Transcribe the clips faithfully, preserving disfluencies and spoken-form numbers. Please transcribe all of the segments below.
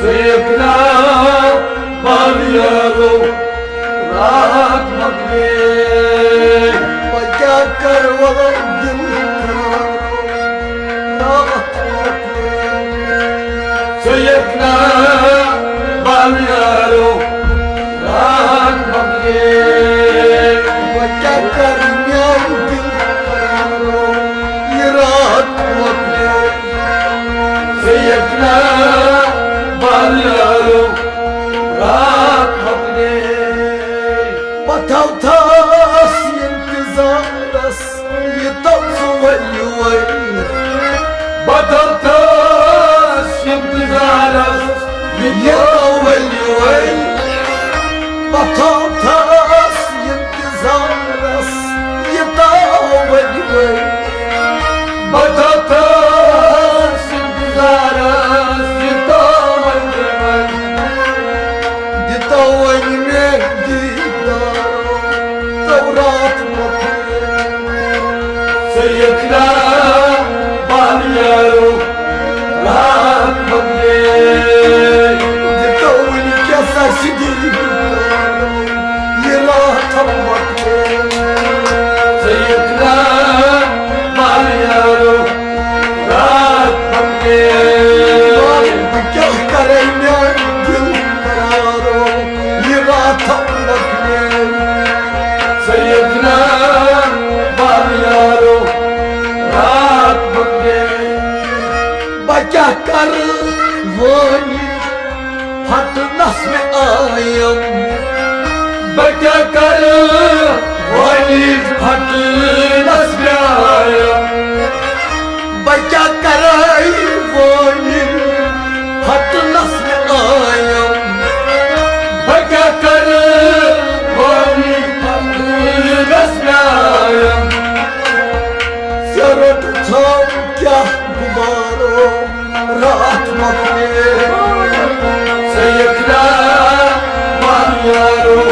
سیدنا بانیارو رات مۄکلے۔ وۄنۍ کیٛاہ کَرٕ وَلہٕ دِل قرارو رات مۄکلے۔ سیدنا بانیارو رات مۄکلے۔ وۄنۍ کیٛاہ کَرٕ میٛانہِ دِل قرارو یہِ رات مۄکلے۔ سیدنا بانیارو رات مۄکلے۔ پتہٕ تھاوتھس انتظارس، یہِ تو ژٕ ؤلۍ ؤلۍ۔ پتہٕ تھاوتھس انتظارس، یہِ تو ؤلۍ ؤلۍ۔ پتہٕ تھاوتھس انتظارس، یہِ تو ؤلۍ ؤلۍ۔ بہٕ تھاوتھس انتظارس، یہِ تو ؤلۍ ؤلۍ۔ دِ تو وۄنۍ مےٚ دیٖدارو، تو رات مۄکلے۔ سیدنا بانیارو رات مۄکلے۔ دِ تو وۄنۍ کیٛاہ سا چھِ دیٖدارو۔ یہِ راتھ مۄکلے۔ سیدنا بانیارو رات مۄکلے۔ وَلہٕ بہٕ کیٛاہ کَرے میٛانہِ دِل قرارو، یہِ راتھ مۄکلے۔ سیدنا بانیارو رات مۄکلے۔ بہٕ کیٛاہ کَرٕ وٲنِج پھٹنس مےٚ آیم۔ بہٕ کیٛاہ کرٕ وٲنِج پھٹنس مےٚ آیم۔ بہٕ کیٛاہ کرٕ وٲنِج پھٹنس مےٚ آیم۔ بہٕ کیٛاہ کرٕ وٲنِج پھٹنس مےٚ آیم۔ ژےٚ روٚٹ ژھاو کیٛاہ گُمارو راتھ مۄکلے۔ سیدنا بانیارو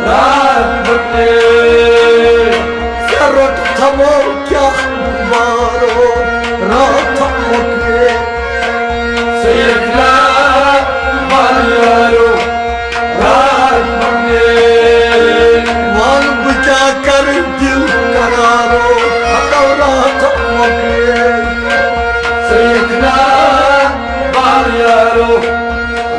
راتھ مۄکلے۔ ژےٚ روٚٹ ژھاو کیٛاہ گُمارو راتھ مۄکلے۔ سیدنا بانیارو رات مۄکلے۔ وَن بہٕ کیٛاہ کَرٕ دِل قرارو، ہتو رات مۄکلے۔ سیدنا بانیارو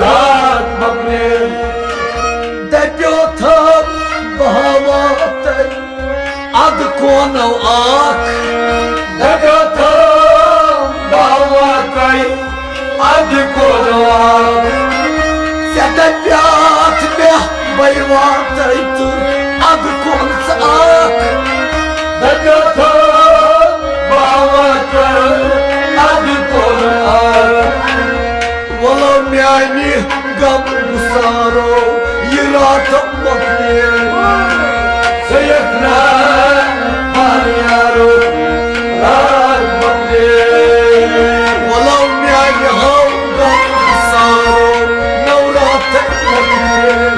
رات مۄکلے۔ دَپیو تھَم بہٕ ہاوان تۄہہِ اَدٕ کونو اکھ۔ دَپیو تھَم بہٕ ہاوان تۄہہِ اَدٕ کونو اکھ۔ ژےٚ دَپیاتھ مےٚ بہٕ یِوان تۄہہِ تہٕ اَدٕ کون ژٕ اکھ۔ دَپیو تھَم بہٕ ہاوان تۄہہِ اَدٕ کونو اکھ۔ وَلو میٛانہِ غم گُسارو یہِ راتھ مۄکلے۔ سیدنا بانیارو رات مۄکلے۔ وَلو میٛانہِ ہاو غم گُسارو نو راتھ مۄکلے۔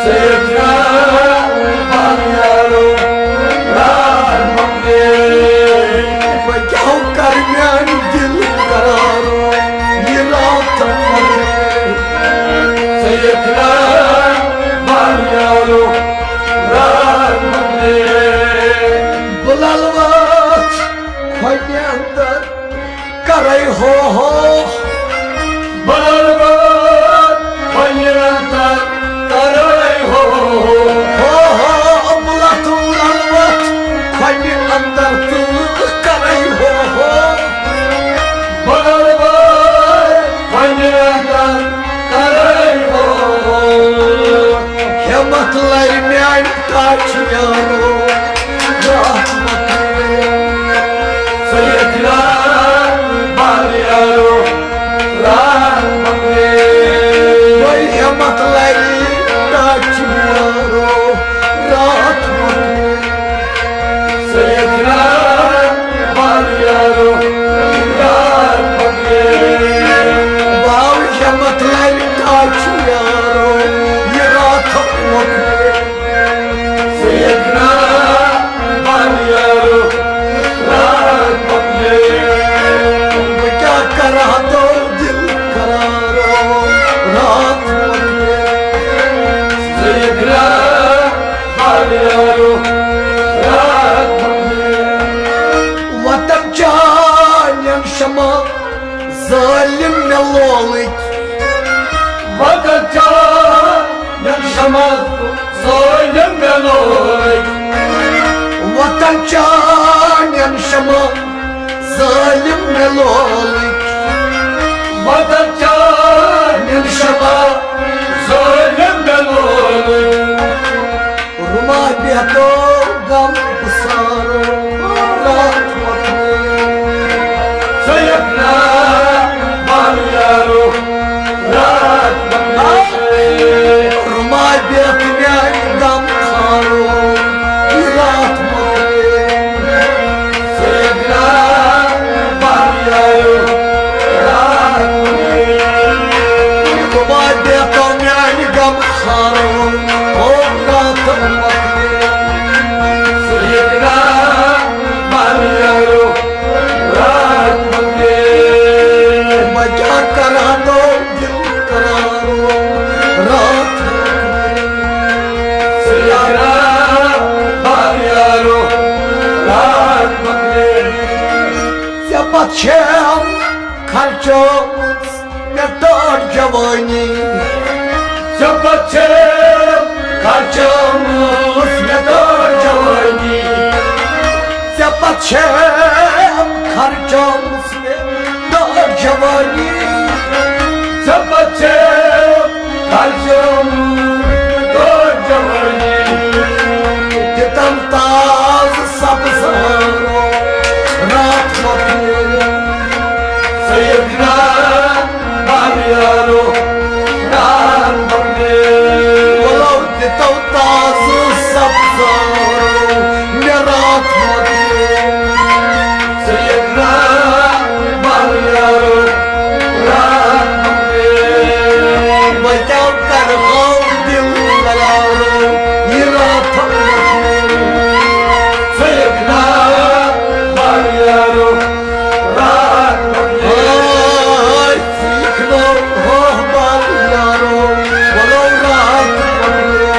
سیدنا بانیارو رات مۄکلے۔ وۄنۍ کیٛاہ کَرٕ میٛانہِ دِل قرارو یہِ راتھ مۄکلے۔ سیدنا بانیارو رات مۄکلے۔ بہٕ لَلہٕ واتھ کھۄنہِ اَندَر کَرَے ہو ہو۔ بہٕ لَلہٕ واتھ کھۄنہِ اَندَر کَرَے ہو ہو۔ ہو ہو، بہٕ لَلہٕ واتھ کھۄنہِ اَندَر تہٕ کَرَے ہو ہو۔ بہٕ لَلہٕ واتھ کھۄنہِ اَندَر کَرَے ہو ہو۔ ہمت لَرِ میٛانہِ ٹاچھِ یارو، راتھ مۄکلے۔ سیدنا بانیارو رات مۄکلے۔ وۄنۍ ہمت لَرِ ٹاچھِ یارو، راتھ مۄکلے۔ سیدنا بانیارو رات مۄکلے۔ باو ہمت لَرِ ٹاچھِ یارو، یہِ راتھ مۄکلے۔ وطن چانٮ۪ن شمع ظٲلِم مےٚ لولٕکۍ۔ وطن چانٮ۪ن شمع ظٲلِم مےٚ لولٕکۍ۔ وطن چانٮ۪ن شمع ظٲلِم مےٚ لولٕکۍ۔ رُما بیتو غم گُسارو راتھ مۄکلے۔ سیدنا بار یارو راتھ مۄکلے۔ رُما بیت میانہِ غم خارو راتھ مۄکلے۔ سیدنا بار یارو راتھ مۄکلے۔ رُما بیتو میانہِ غم خارو او راتھ مۄکلے۔ سیدنا بار یارو راتھ مۄکلے۔ بہٕ کیٛاہ کرٕ ہا تو دل قرارو راتھ مۄکلے۔ سیدنا بار یارو راتھ مۄکلے۔ ژےٚ پتہٕ چھےٚ خرچٲومٕژ مےٚ ٹٲٹھ جوٲنی۔ ژےٚ پتہٕ چھےٚ خرچٲومٕژ مےٚ ٹٲٹھ جوٲنی۔ ژےٚ پتہٕ چھےٚ خرچٲومٕژ مےٚ ٹٲٹھ جوٲنی۔ ژےٚ پتہٕ چھےٚ خرچٲومٕژ مےٚ ٹٲٹھ جوٲنی۔ دِتم تازٕ سبزارو راتھ مۄکلے۔ سیدنا بار یارو راتھ مۄکلے۔ ولو دِتو تازٕ سبزارو مےٚ راتھ مۄکلے۔ سیدنا بار یارو راتھ مۄکلے۔ بہٕ کیٛاہ کرٕ ہاو دل قرارو یہِ راتھ مۄکلے۔ سیدنا بار یارو راتھ مۄکلے۔ ہاے سیکھنو ہو بار یارو، ولو راتھ مۄکلے۔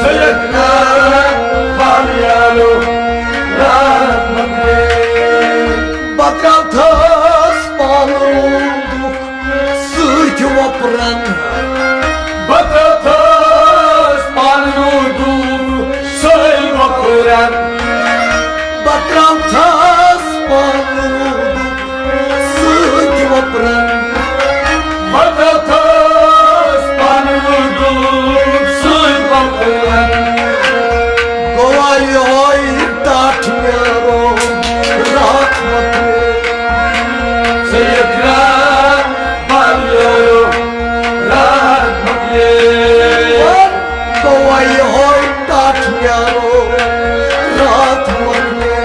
سیدنا بار یارو راتھ مۄکلے۔ بہٕ ترٛاوتھس پانہٕ روٗدُک سۭتۍ وۄپرن۔ بہٕ ترٛاوتھس پانہٕ روٗدُک سۭتۍ وۄپرن۔ بہٕ ترٛاوتھس پانہٕ روٗدُک سۭتۍ وۄپرن۔ بہٕ ترٛاوتھس پانہٕ روٗدُک سۭتۍ وۄپرن۔ گوٚوا یِہوٚے ٹاٹھ نیرو راتھ مۄکلے۔ سید راتھ بار یارو راتھ مۄکلے۔ گوٚوا یِہوٚے ٹاٹھ نیرو راتھ مۄکلے۔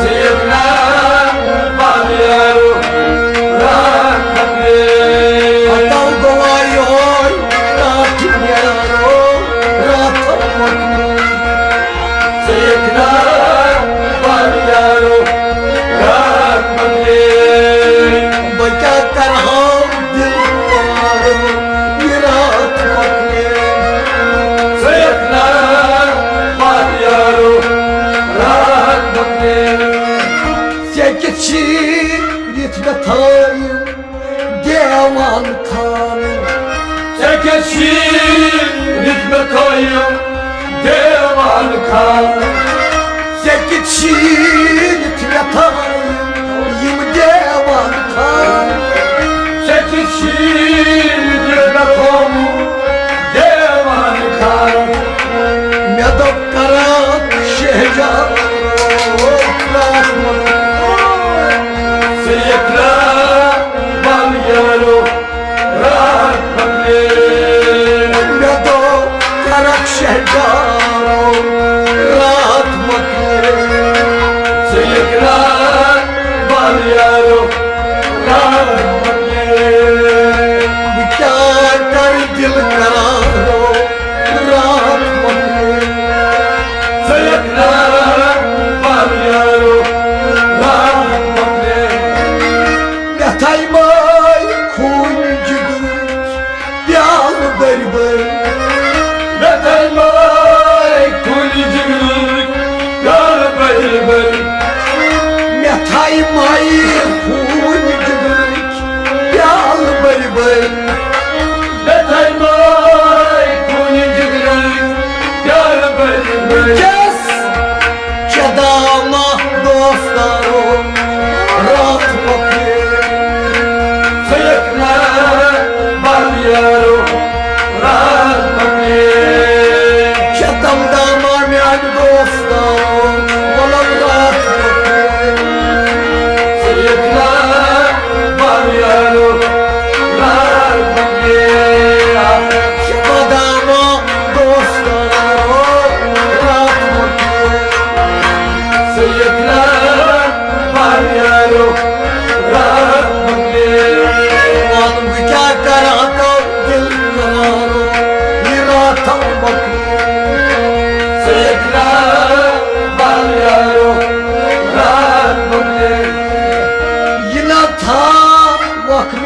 سید راتھ بار یارو راتھ مۄکلے۔ ہتو گوٚوا یِہوٚے ٹاٹھ نیرو راتھ مۄکلے۔ سیدنا بار یارو راتھ مۄکلے۔ بہٕ کیٛاہ کرٕ ہا دل پارو یہِ راتھ مۄکلے۔ سیدنا بار یارو راتھ مۄکلے۔ ژےٚ کِتھ چھِ یِتھ مےٚ تھٲیِو دیوان خان۔ ژےٚ کیٛاہ شیٖرِتھ مےٚ تھٲیِو دیوان خان؟ ژےٚ کیٛاہ شیٖرِتھ مےٚ تھٲیِو یِم دیوان خان؟ ژےٚ کیٛاہ شیٖرِتھ مےٚ تھوٚومُت دیوان خان؟ مےٚ دوٚپ کران شہجار راتھ منٛز ژٕ یہِ ترٛاو بل یارو۔ راتھ مۄکلے۔ مےٚ دوٚپ، کرکھ شہجارو، راتھ مۄکلے۔ ژٕ یِکھ راتھ بل یارو، راتھ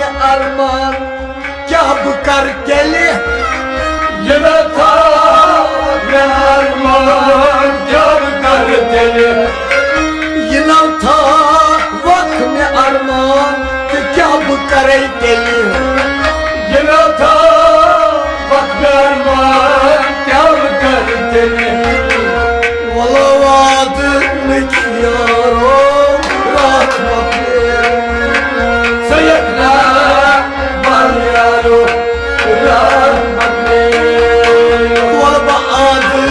ارمان، کیٛاہ بہٕ کرٕ تیٚلہِ؟ یہِ نہ تھاو مےٚ ارمان، کیٛاہ بہٕ کرٕ تیٚلہِ؟ یہِ نہ تھاوکھ مےٚ ارمان، تہٕ کیٛاہ بہٕ کرے تیٚلہِ؟ یہِ نہ تھاوکھ مےٚ ارمان، کیٛاہ بہٕ کرٕ تیٚلہِ؟ وَلہٕ وعدٕ نہٕ یارو، راتھ مۄکلے۔ ژٕ یِکھ نا بَر یارو، راتھ مۄکلے۔ وَلہٕ وعدٕ نہٕ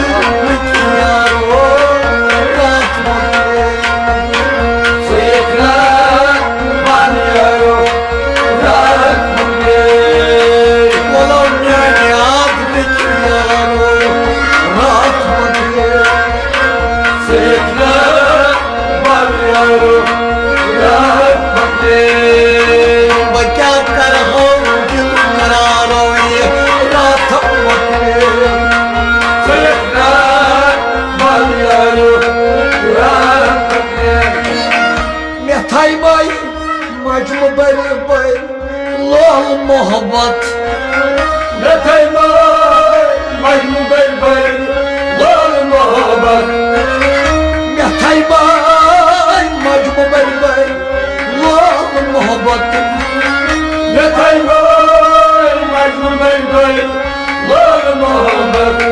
یارو، راتھ مۄکلے۔ ژٕ یِکھ نا بَر یارو، راتھ مۄکلے۔ وَلہٕ میٛانہِ عادتٕکۍ یارو، راتھ مۄکلے۔ ژٕ یِکھ نا بَر یارو، راتھ مۄکلے۔ بہٕ کیٛاہ کَرٕ ہو دِل قرارو، یہِ راتھ مۄکلے۔ ژٕ یِکھ نا بَر یارو، راتھ مۄکلے۔ مےٚ تھایہِ ماے مجمہٕ بٔرۍ بٔرۍ لول محبت۔ مےٚ تھایہِ ماے مجمہٕ بٔرۍ بٔرۍ لول محبت۔ مےٚ تھایہِ ماے مجمہٕ بٔرۍ بٔرۍ لول محبت۔ مےٚ تھایہِ ماے مجمہٕ بٔرۍ بٔرۍ لول محبت۔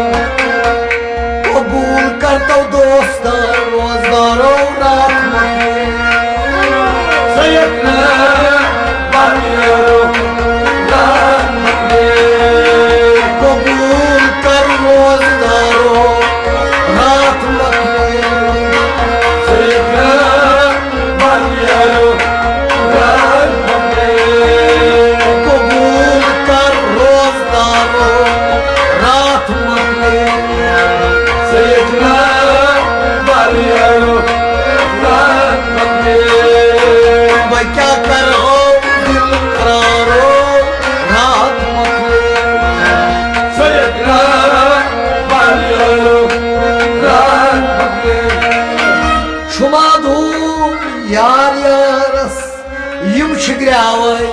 قبول کر تو دوستو، روزدارو، راتھ مۄکلے۔ ژٕ یِکھ نا بَر یارو، راتھ مۄکلے۔ قبول کر روزدارو، راتھ مۄکلے۔ ژٕ یِکھ نا بَر یارو، راتھ مۄکلے۔ قبول کر روزدارو، راتھ مۄکلے۔ ژٕ یِکھ نا بَر یارو، راتھ مۄکلے۔ بہٕ کیٛاہ کَرٕ ہو دِل قرارو، راتھ مۄکلے۔ ژٕ یِکھ نا بَر یارو، راتھ مۄکلے۔ چھُ ما دوٗر یار یارس، یِم چھِ گرٛاوَے۔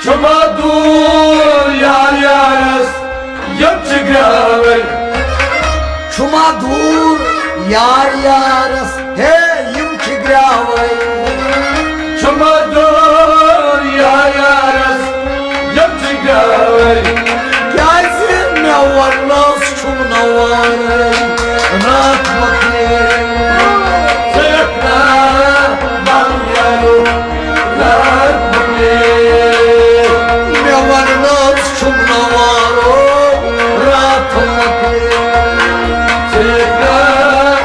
چھُ ما دوٗر یار یارس، یِم چھِ گرٛاوَے۔ چھُ ما دوٗر یار یارس، ہے، یِم چھِ گرٛاوَے۔ چھُ ما دوٗر یار یارس، یِم چھِ گرٛاوَے۔ کیٛازِ مےٚ وَننَس چھُم نہٕ وارَے، راتھ مۄکلے۔ ژٕ یِکھ نا بَر یارو، راتھ مۄکلے۔ مےٚ وَننَس چھُم نہٕ وارو، راتھ مۄکلے۔ ژٕ یِکھ نا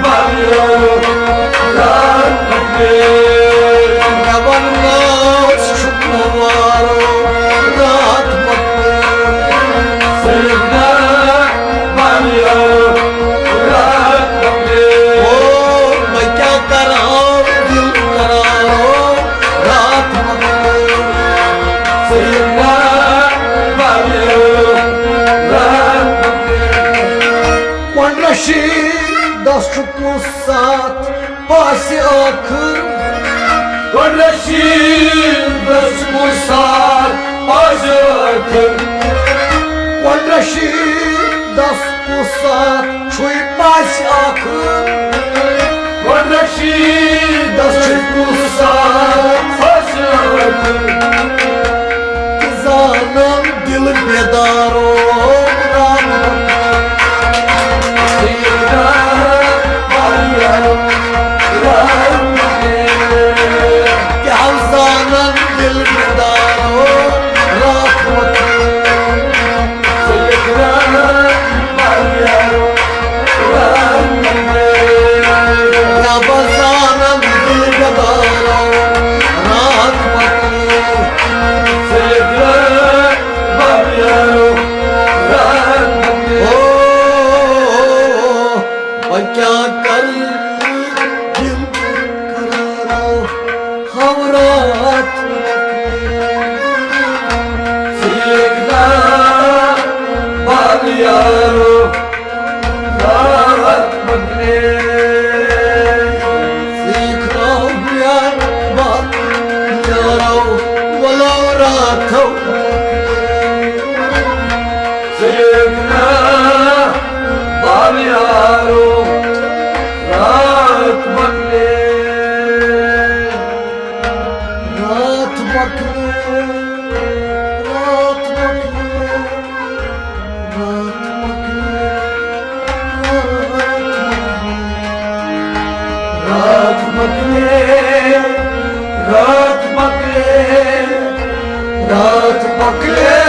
بَر یارو، راتھ مۄکلے۔ مےٚ وَننَس چھُم نہٕ وارو، راتھ مۄکلے۔ ژٕ یِکھ نا بَر یارو، راتھ مۄکلے۔ او، بہٕ کیٛاہ کَرٕ ہا دِل قرارو، راتھ مۄکلے۔ ژٕ یِکھ نا بَر یارو، راتھ مۄکلے۔ کۄنٛڈ رشیٖدس چھُ کُس ساتھ پاسہِ ٲخٕر؟ کۄنٛڈ رشیٖدس کُس ساتھ پاسہِ ٲخٕر؟ کۄنٛڈ رشیٖدس کُس ساتھ چھُے پاسہِ ٲخٕر؟ کۄنٛڈ رشیٖدس چھُے کُس ساتھ پاسہِ ٲخٕر؟ زانن دل بیدارو، رام۔ کیا زانن دل بیدارو، رام۔ کیا زانن دل بیدارو، رام۔ او، وۄنۍ کیٛاہ کرٕ یِم قرارو ہورات؟ ژٕ یِکھ نا بار یارو، راتھ مۄکلے۔ راتھ مۄکلے، راتھ مۄکلے، راتھ مۄکلے، راتھ مۄکلے، راتھ مۄکلے، راتھ مۄکلے۔